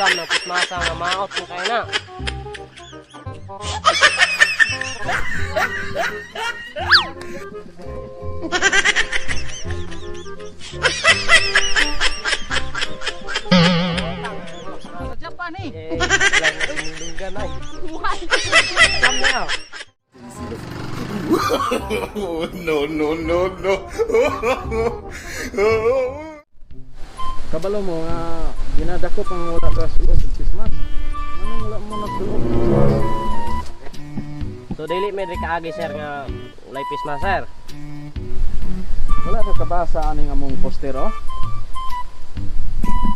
Scam ng pismasa nga maot mo kay na. Sa Japan eh. Eh, wala na sinulunggan ay. Scam na. No, no, no, no. Kabalo mo nga ginadakop ang wala ka suot sa Christmas. Anong wala mo nagsuot sa Christmas? So dili may diri kaagi, sir, nga walay pisma, sir. Wala ka kabasa aning among poster oh?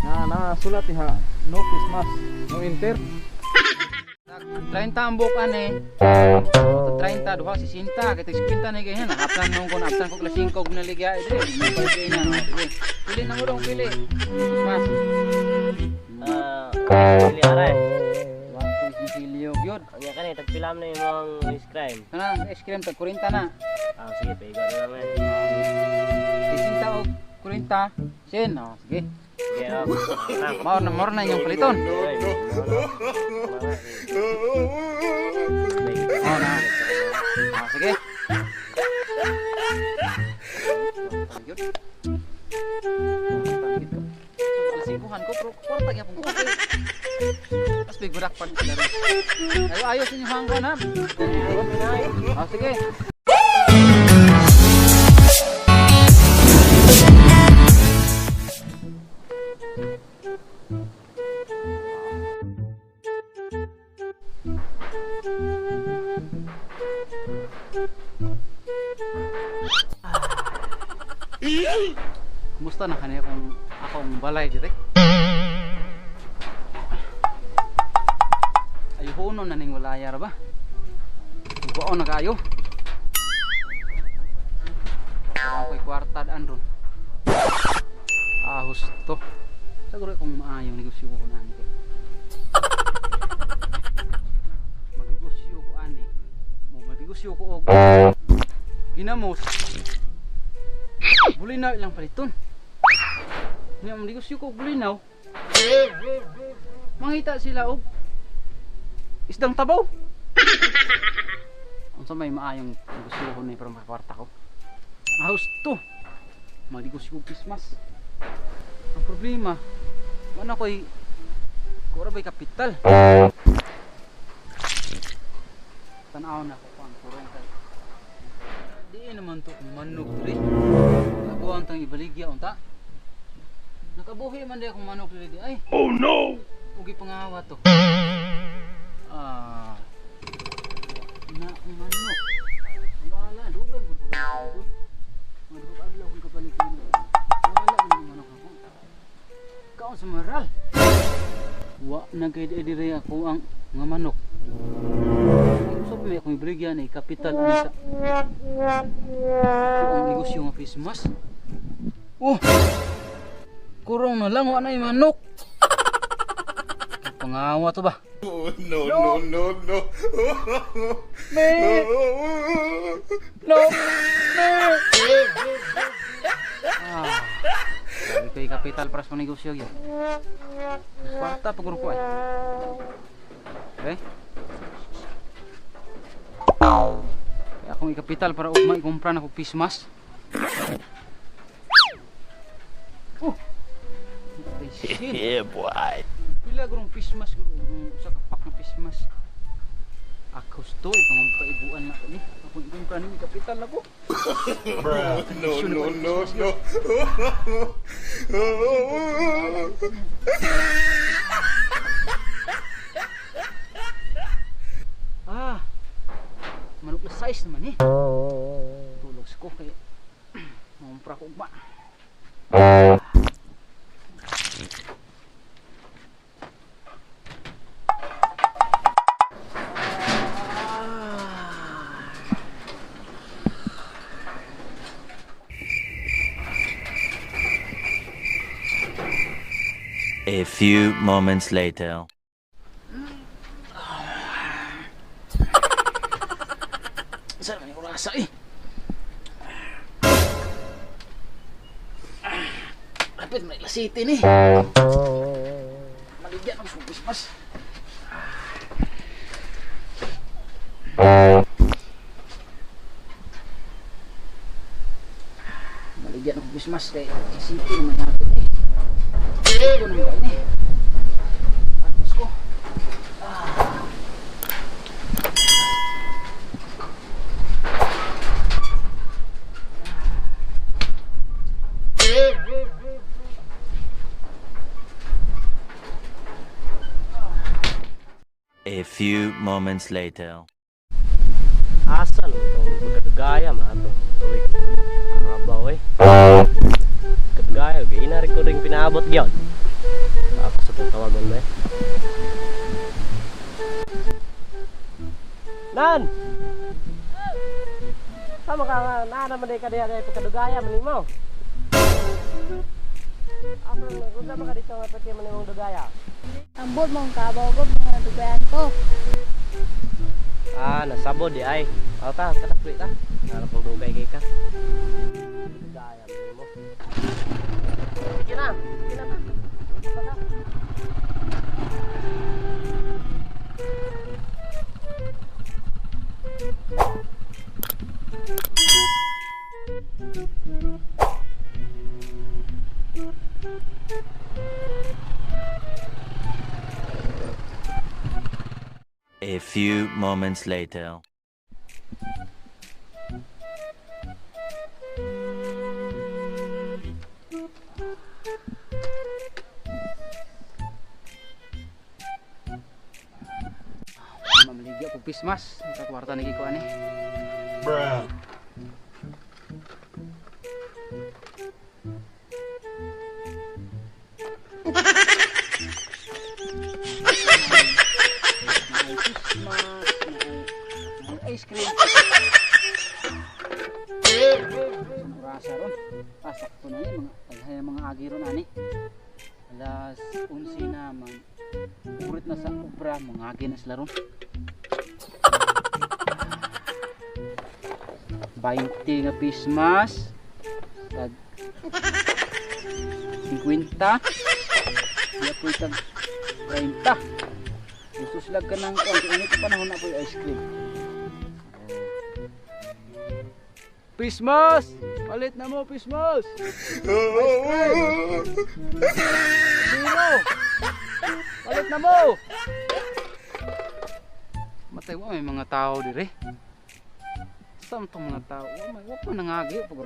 Na nasulat diha, no Christmas, no enter. 30 ang bukan eh. 30, duha, 60, kay 50 na ganyan. Nakaplan nung ko, naapsan ko alas 5 og naligya. Eh, pili na. Sige. Pili na mo dong, pili. Mas. Ah, pili aray. Wa ko sisilyo gyud. Ang kani tagpilam na imong ice cream. Kana ice cream tag 40 na. Ah, sige, paigo na lang eh. 60 og 40. Sin, oh, sige. Sige, oh. Lang. Mao na inyong paliton. Ay, Mao na. Ah, sige. Yun. Alas 5 ko, pero kwarta gyapon ko. Tapos may gurak pa sila rin. Ayo, ayos inyo hanggon ha. Ah, sige. Kumusta na kani akong akong balay dire? Ayuhono na ning walaya ra ba? Buon na kayo. Ako ko'y kwarta daan ron. Ah, husto. Siguro kung maayong negosyo ko na ani. Magnegosyo ko ani. Mo magnegosyo ko og ginamos. Bulinaw ilang paliton. Nya magnegosyo ko og bulinaw. Mangita sila og isdang tabaw. Unsa may maayong negosyo ko ni para makakwarta ko? Ah, husto. Magnegosyo ko Christmas. Ang problema, wala ko'y kuha ba'y kapital? Tanaw na ko ang kurong kay. Di naman to kung manok diri. Nakabuhan tang ibaligya unta. Nakabuhi man di akong manok diri di ay. Oh no! Ugi pangawa to. Ah. Na akong manok. Wala, dugay ko pa. Mga duha ka adlaw kung kapalit nimo. Wala man yung manok ako. Kaon sa maral. Wa na kay diri ako ang nga manok. Usap may akong ibaligya ni kapital ani sa ang negosyo nga Christmas. Oh. Kurong na lang wa na yung manok. Pangawa to ba? Oh, no, no, no, no. Me. No. Me. Ah. Sabi ko yung kapital para sa negosyo yun. Kwarta pag ko ay. Okay? Kaya akong ikapital para ugma ikumpra na ko Christmas. Oh. Ay, shit. Yeah, boy. Pila gurong Christmas guro usa ka pack ng Christmas. Ako to ipangumpra ibuan na ko ni. Ako ikumpra ni kapital na ko. No, no, no, no. Ah. Manok na size naman eh. Tulog ko kay mangumpra ko ugma. A few moments later. Saan man yung orasa eh? Lapit may City ni. Maligyan ang Christmas. Maligyan ang Christmas kay sa city naman hapit eh. Ito naman kayo eh. Tapos ko. A few moments later. Asa no itong pagkadugaya ma atong tuwig karabaw eh. Kadugaya gay ina rin ko ring pinaabot gyud. Ako sa itong tawagon ba eh. Nan! Sama ka nga, naa naman di ka diha diha pagkadugaya man nimo. Asa man kung sama ka dito nga pati man imong dugaya. Ambot mong kabaw ko, mga dugayan ko. Ah, nasabod di ay. Aw ta, katakwi ta. Harap mong dugay kay ka. Dugaya mo. Sige na, sige na ta. Sige na ta. A few moments later. Mamaligya ko Christmas. Sa kwarta ni ko ani. Bruh. May Christmas, may ice cream. Rasa ron. Ah, sakto na yun. Mga, taghay ang mga agi ron ani. Alas 11 na man. Urit na sa obra, mga agi na sila ron. 20 nga Christmas. Tag 50. Di apoy tag 30. Gusto sila ka ng kuwan. Kung init panahon na po yung ice cream. Pismas! Palit na mo, Pismas! Zero! Palit na mo! Matay, wa may mga tao dire. Saan tong mga tao? Wa may wa pa nangagi pag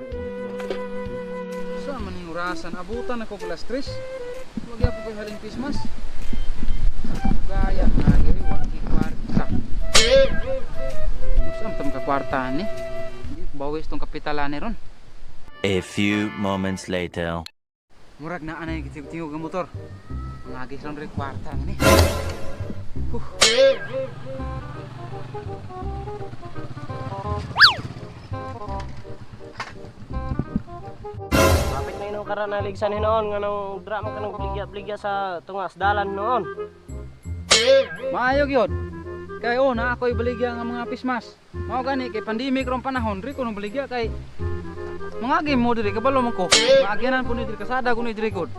Saan man yung orasan? Abutan ako alas 3. Wag po ko'y haling Christmas. Gaya nga giri wa gi kwarta. Saan tam ka kwarta ni? Bawis tong kapitalan ni ron. A few moments later. Murag na anay gitingog ang motor. Ngagi silang rin kwarta ni. Huh. Kapit na inong karan na ligsan hinoon nga nang dra man kanang bligya-bligya sa tungas dalan noon. Maayo gyud. Kay oh na ako'y baligya nga mga pismas. Mao gani kay pandemic ron panahon ri ko nang baligya kay mga game mo diri kabalo man ko. Maagyanan po ni diri kasada ko ni diri gud.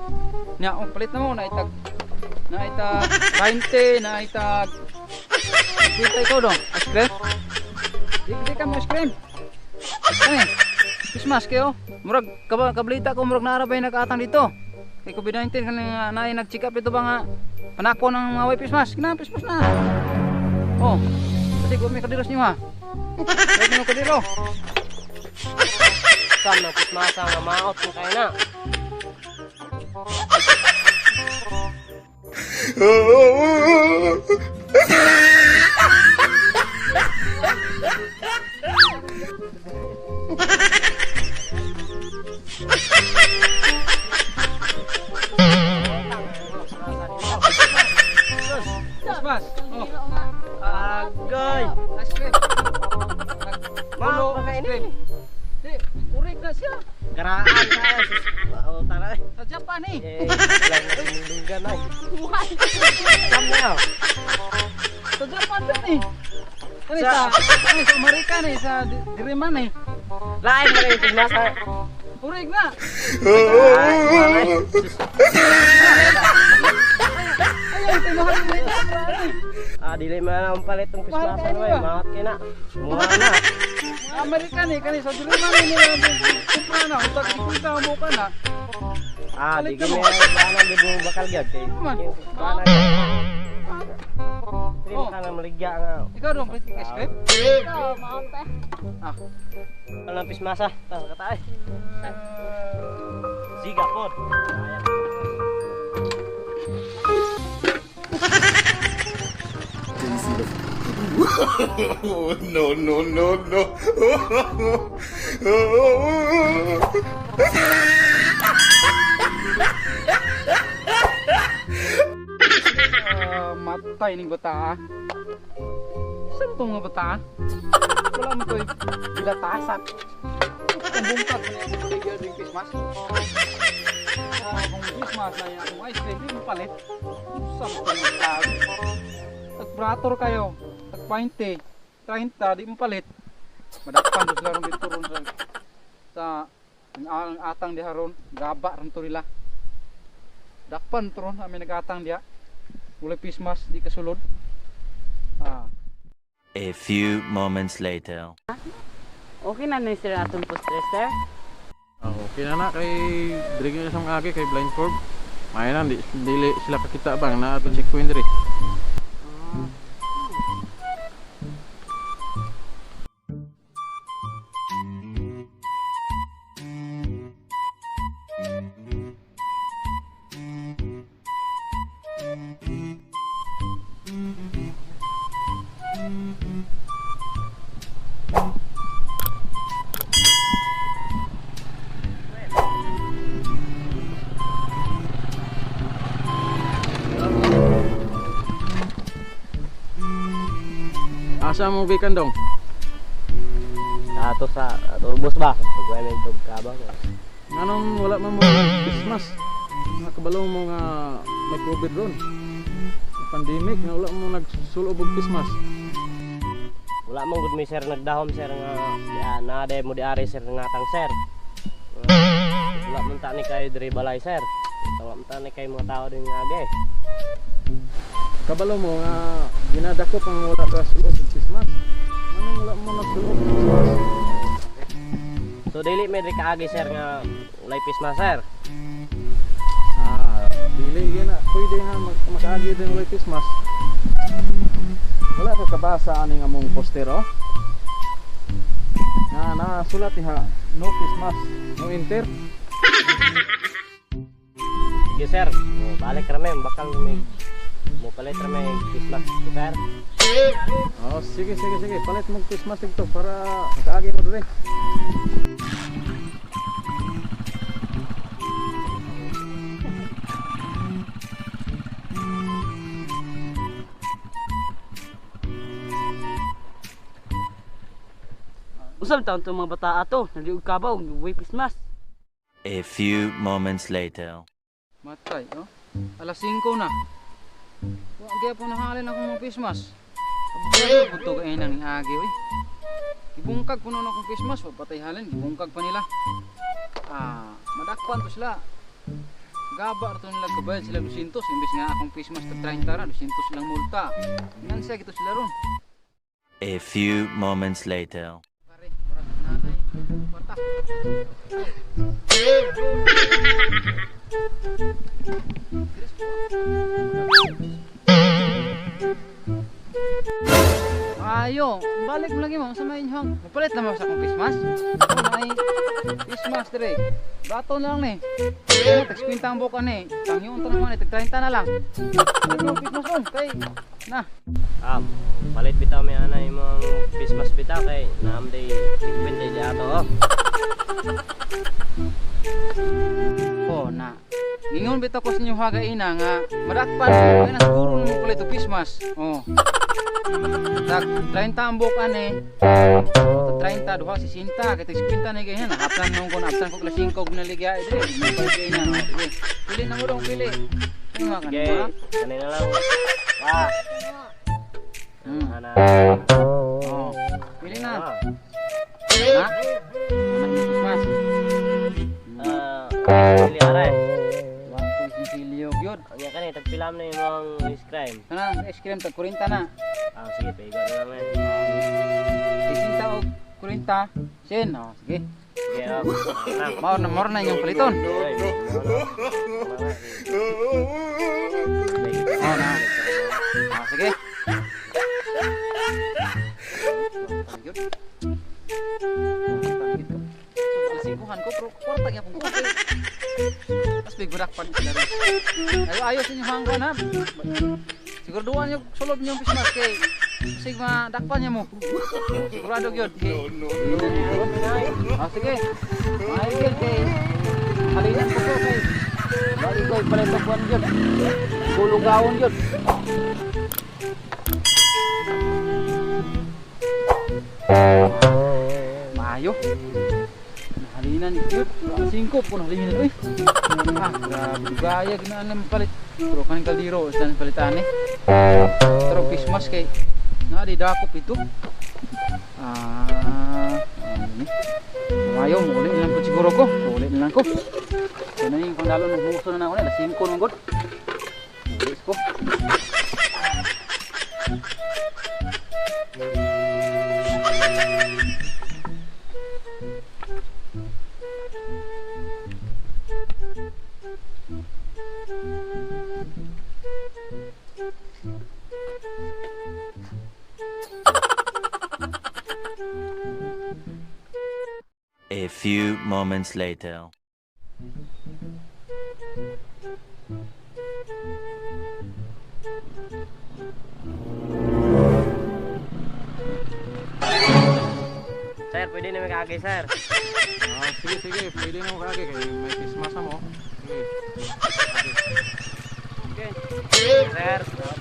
Nya oh, palit na mo na itag 20 na itag. Dito ikaw dong, ice cream. Di, di ka mo ice cream. Ay, Christmas kayo. Murag kabalita ko murag naara ba yung nakaatang dito. Kay COVID-19 kanang naay nag-check up dito ba nga panako ng mga way Christmas. Kina Christmas na. Oh. Kasi kung may kadiros niyo ha. Kahit may kadiro. Sam na pismasa nga maot mo kay na. Christmas. Oh, Agay. ice cream. Maot Ulo, pa kay ice cream. ni. Di, urik na siya. Karaan kayo. Oh, tara eh. Sa Japan eh. Eh, lang nilunggan ay. Sam na. Sa Japan din eh. Kani sa kani sa Amerika ni sa Diriman eh. Lain man kay pismasa. Urik na. Ay, sus. Sayang kay mahal mo ito. Ah, dili man ang palit tong Mahal Christmas kayo ano eh, ba? maot kay na. Mura na. Amerikan eh kani sa dili man ni kumpra na utag 50 ang buka na. Ah, di Palit ka gini mo. bana di mo bakal gyud kay. Man. Bana. Dili Oh. ka na maligya nga. Ikaw dong palit ka ice cream? Ikaw, maot eh. Ah, Walang pismasa, ta kataay. Siga pod. Oh, no, no, no, no. Matay ning bata. Ah. Saan tong nga bata? Ah? Wala mo to'y bilatasan. Ang bungkag na yung paligid ng Christmas. Kung Christmas na yung akong ice cream, di mo palit. Saan tong bata? Tagbrator kayo. Tag 20, 30, di mo palit. Madakpan doon sila ron dito ron sa ang atang diha ron, gaba ron to nila. Dakpan to ron, amin nag-atang diha. Walay Christmas, di kasulod. Ah, A few moments later. Okay na ni sir atong poster sir. Ah, okay na na kay diri gyud sa mga agi kay blindfold. May na di, dili sila kakita bang na ato checkpoint diri. Asa mo gikan dong? Ato sa ato ubos ba? Pagway may tug kabang. Nganong wala man mo Christmas? Nga kabalo mo nga may COVID ron. May pandemic nga wala mo nagsulob og Christmas. Wala man gud mi sir nagdahom sir nga di na de mo di ari sir ngatang sir. Wala man ta ni kayo diri balay sir. Wala man ta ni kayo mga tao din nga agi. Kabalo mo nga ginadakop ang wala ka sulob og Christmas. Nganong wala mo nagsulob og Christmas? So dili may diri kaagi sir nga walay pisma sir. Ah, dili gyud na pwede nga makaagi din walay Christmas. Wala ka kabasa aning among poster oh. Nga nasulat diha no Christmas, no enter. Sige sir, mo balik ra may bakal may mo palit ra may Christmas sir. Oh, sige sige sige, palit mo Christmas dito para makaagi mo diri. Usab taon tong mga bata ato, naliug kabaw, way Christmas. A few moments later. Matay, oh. Alas 5 na. Wa gyapon nahalin akong mga Christmas. Abogado pud to kay nang agi oy. Gibungkag puno na akong Christmas, wa patay halin, gibungkag pa nila. Ah, madakpan to sila. Gaba ra to nila kabayad sila 200 imbes nga akong Christmas tag 30 ra 200 lang multa. Nansa gito sila ron. A few moments later. Pare, murag nanay kwarta. Ayo, balik mo lagi mo sa may inyong. Mapalit na mo sa akong Christmas. Ay, Christmas dire. Bato na lang ni. Ay, tag 50 ang bukan ni. Tangyon ta naman ni, tag 30 na lang. Palit mo Christmas on kay na. Ah, palit bitaw may anay imong Christmas bitaw kay naam day 50 di ato oh. Oh, na. Ngingon bitaw ko sa inyong hagaina nga madakpan ko kay na siguro mo palit og Christmas. Oh. Tag 30 ang bukan ni. Tag 30 duha 60 kay tag 50 ni kay na haplan nung kon absan ko alas 5 og naligya eh dire. Palit kay na. Oh, sige. Pili na mo dong pili. Ano nga Sige, kanina? kanina lang. Ah, ana. Oh. Pili na. Ah, Ha? Anak ni Christmas. ah, pili aray. Wa ko sinsilyo gyud. Ang kani tagpila Pila man na imong ice cream. Kana ice cream tag 40 na. Ah, sige, paigo na lang eh. 60 og 40. Sin, oh, sige. Sige, oh. Lang. Mao na inyong paliton. Ay, no. Mao na. Ah, sige. Yun. Pangit ko. So, alasingkuhan ko, pero kwarta gyapon ko. Tapos may gudak pa sila rin. Ayo, ayos inyo hanggan ha. Siguraduhan niyo sulob niyo ang Christmas kay sig madakpan niya mo. Sigurado gyud kay. Ah, sige. Maayo gyud kay halinan ko ko kay bali ko palit og kuan gyud. Kulugawon gyud. Maayo. Nahalinan ni cute. Alas 5 po nahalinan uy. Ah, grabe gaya ginaan naman palit. Pero kaning kaldero sa palitan eh. Pero Christmas kay naa di dakop ito. Ah, ano ni? Maayo mo ulit na lang po siguro ko. Uli na lang ko. Kaya na yung pangdalo ng huso na ako na alas 5 nung god. Ulit ko. A few moments later. Sir, pwede na may kaagay, sir. Ah, sige, sige, pwede na mo kaagi kay may Christmas na mo. Sige. Sir, sir.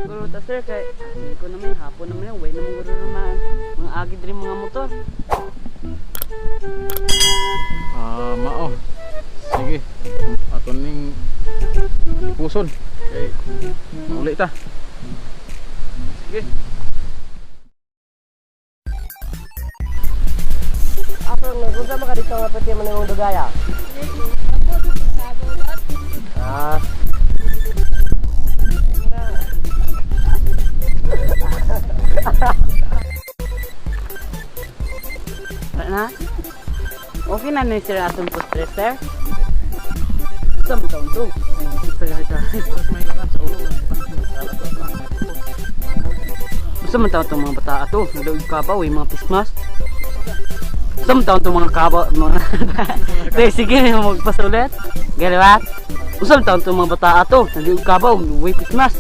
Guro ta sir kay ko naman hapon naman way naman guro naman mga agi diri mga motor. Ah, mao. Sige. Ato ning ipuson kay mauli ta. Sige. Ato, kung sa dito nga pati man imong dugaya? Ambot mong kabaw gud. Ah. Tara na. Okay na ni sir atong postre sir. Sa mo taon to? Sa man taon tong mga bata ato, nagdaog kabaw eh, mga pismas. Sa man taon tong mga kabaw, mga Te, sige, magpasulit. Galiwat. Usa man taon tong mga bata ato, nagdaog kabaw, way pismas.